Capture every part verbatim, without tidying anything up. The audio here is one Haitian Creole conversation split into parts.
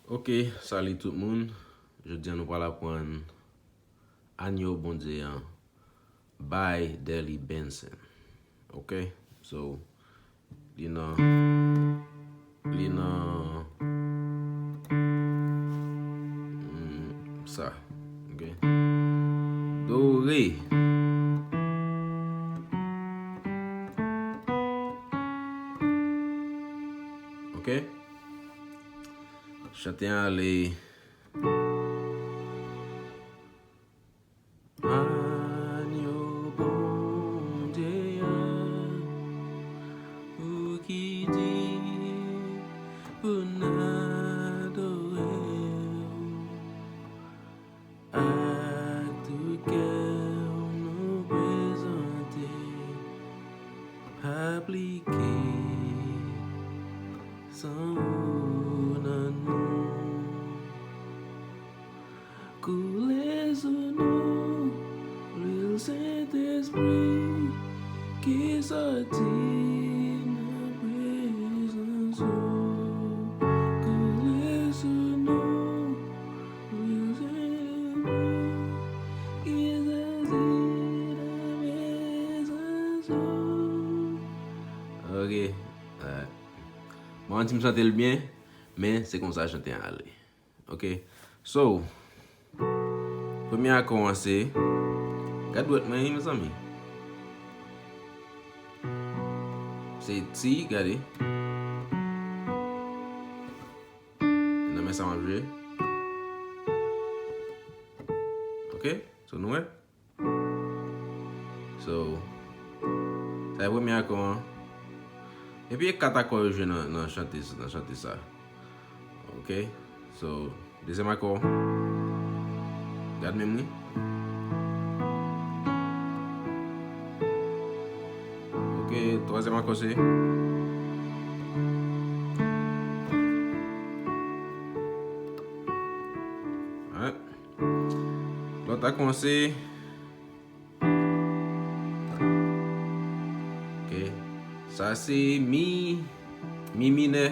Ok, salut tout moun. Jodi a nou pral aprann Anyo Bondye an by Delly Benson. Ok? So, li nan, li nan, mm, sa. Ok? Do, re. Ok? Chante ale. Anyo Bondye a, ou ki di pou n adore w. Ak tout kè nou prezante, aplike san ou nan nou. Koule sou nou, lwil Sentespri ki soti nan prezans ou. Koule sou nou, lwil Sentespri ki soti nan prezans ou. Ok. Alright. Mwen ti m chante l byen, men se konsa chante an ale. Ok. So, premye akò an se, gad dwèt mwen wi, mezanmi. Se ti, gade. Nan men sa m ap jwe. Ok? So, nou wè? So, sa e premye akò an. Epi e kat akò yo jwe nan, nan chante, nan chante sa. Ok? So, dezyèm akò. Gad menm wi. Ok, twazyèm akò se. Alright. Lòt akò an se. Ok. Sa se mi, mi minè,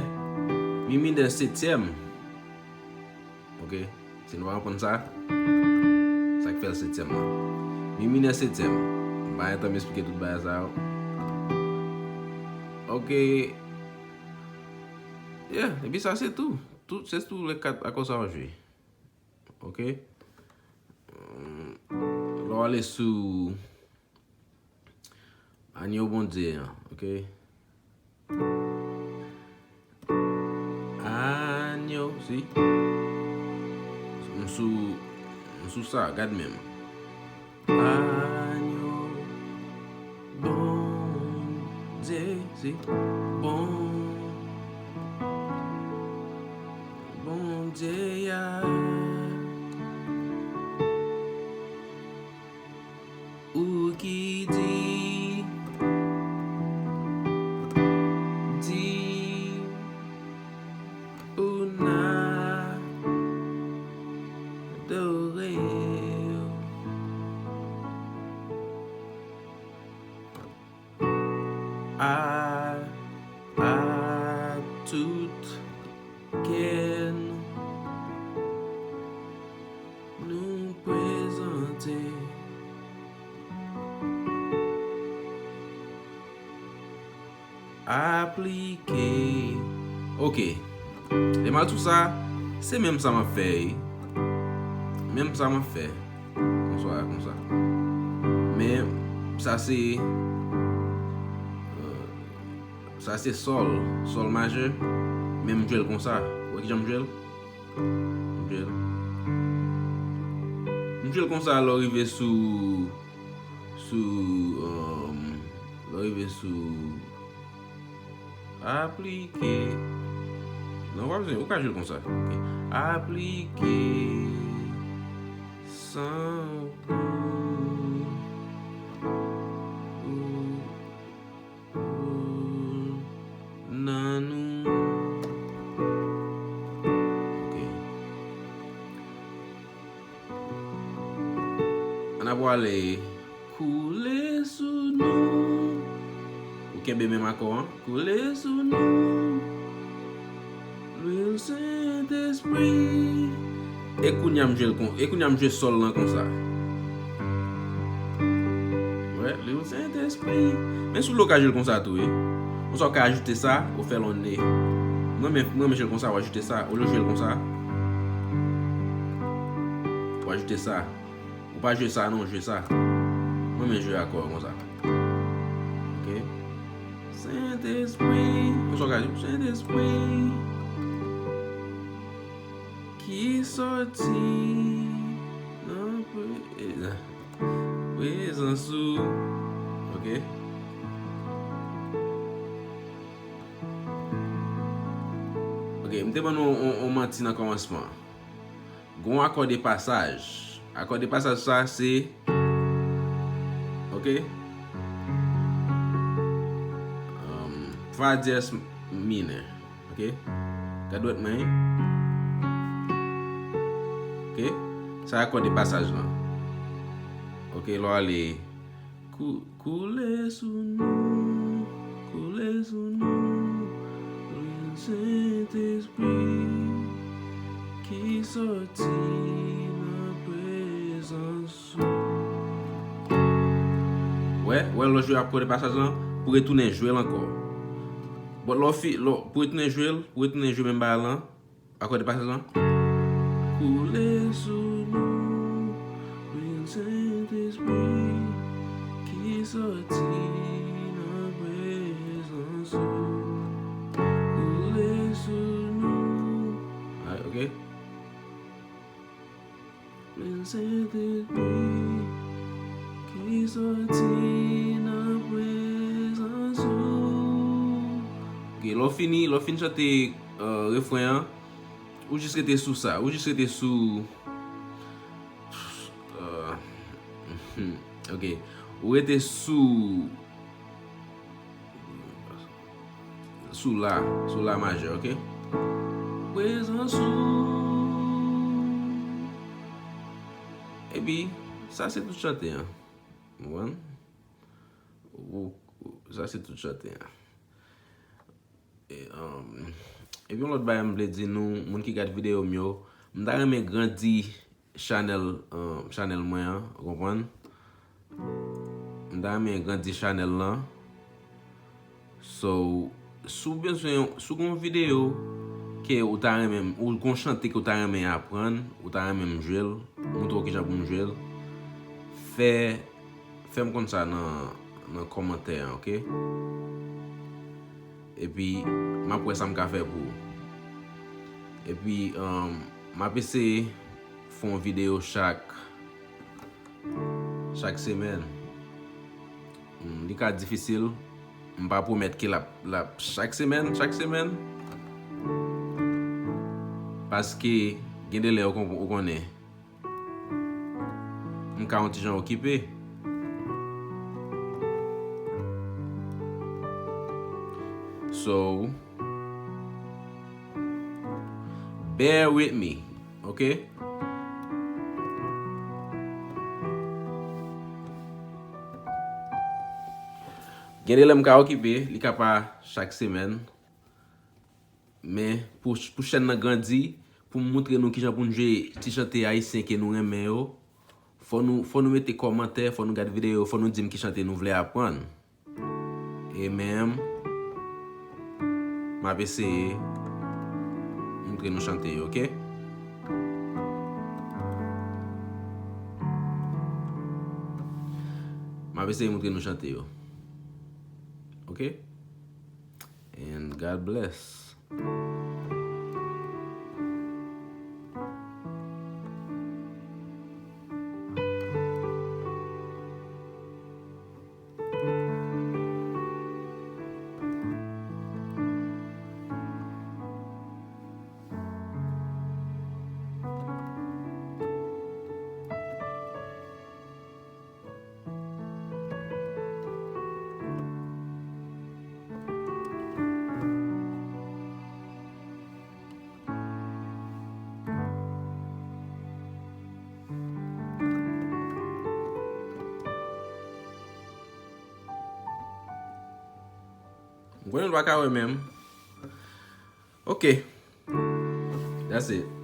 mi minè setyèm. Ok. Si nou pa konprann sa, sa k fè l setyèm lan. Mi minè setyèm. M pa gen tan m esplike tout bagay sa yo. Ok. Yeah, epi sa se tou. Tout, se tou lè kat akò sa yo jwe. Ok? Hum, lè w ale sou Anyo Bondye an, ok? Anyo, si? M sou, m sou sa, gad menm. Anyo Bondye, si? Bon, Bondye a. Ou ki di, di, ou n adore w. A, a tout kè n, nou prezante, aplike. Ok. Lè m al sou sa, se menm sa m ap fè, wi. Menm sa m ap fè. Konsa, konsa. Men, sa se, euh, sa se sòl, sòl majè. Men m jwe l konsa. Ou wè kijan m jwe l? M jwe l. M jwe l konsa lè w rive sou, sou, euh, lè w rive sou Aplike. Non, w pa bezwen, ou ka jwe l konsa. Ok. Aplike san ou, ou, ou nan nou. Ok. Ann ap pwale. Koule sou nou. Ou kenbe menm akò an. Koule sou nou. Lil Sentespri. E kounye a m jwe l kon, e kounye a m jwe sòl lan konsa. Wè, Lil Sentespri. Men sou lo ka jwe l konsa tou, wi. Konsa w ka ajoute sa, ou fè l on e. Mwen men, mwen men jwe l konsa, w ajoute sa. Olye w jwe l konsa, w ajoute sa. Ou pa jwe sa non, jwe sa. Mwen men jwe akò konsa. Ok. Sentespri. Konsa w ka di, Sentespri ki sòti nan pre-, prezans ou. Ok. Ok, m te ban nou on, on manti nan kòmansman. Gon akò de pasaj. Akò de pasaj sa se, ok, um, fa dyès minè. Ok. Gad dwèt mwen. Ok. Sa akò de pasaj lan. Ok, lè w ale kou-, koule sou nou, koule sou nou, Lil Sentespri ki sòti nan prezans ou. Wè, wè, lè w jwe akò de pasaj lan, pou retounen jwe l ankò. Bon, lè w fi-, lè w, pou retounen jwe l, pou retounen jwe menm bagay lan, akò de pasaj lan. Koule sou nou, Lil Sentespri ki sòti nan prezans ou. Koule sou nou. Alright, ok. Lil Sentespri ki sòti nan prezans ou. Ok, lè w fini, lè w fin chante, euh, refren an, ou jis rete sou sa, ou jis rete sou, euh, ok, ou rete sou, sou la, sou la majè, ok? Prezans ou. Epi, sa se tout chante an. Ou konprann? Ou, ou, sa se tout chante an. E, um, epi yon lòt bagay m vle di nou, moun ki gad videyo m yo, m ta renmen grandi chanèl, um, chanèl mwen an, ou konprann? M ta renmen grandi chanèl lan. So, si w bezwen, si w gen yon videyo ke ou ta renmen, ou gon chante ke ou ta renmen aprann, ou ta renmen m jwe l, montre w kijan pou m jwe l, fè, fè m konn sa nan, nan kòmantè an, ok? Epi, m ap wè sa m ka fè pou ou. Epi, um, m ap eseye fè yon videyo chak, chak semèn. Hmm, li ka difisil. M pa pwomèt ke l ap, l ap chak semèn, chak semèn. Paske gen de lè ou kon-, ou konnen, m ka yon ti jan okipe. So, bear with me, ok? Gen de lè m ka okipe, li ka pa chak semèn. Men pou, pou chèn nan grandi, pou m montre nou kijan pou n jwe ti chante ayisyen ke nou renmen yo, fò nou, fò nou mete kòmantè, fò nou gad videyo, fò nou di m ki chante nou vle aprann. E menm, m ap eseye montre nou chante yo, ok? M ap eseye montre nou chante yo. Ok? And God bless. M konnen l pa ka wè menm. Ok. That's it.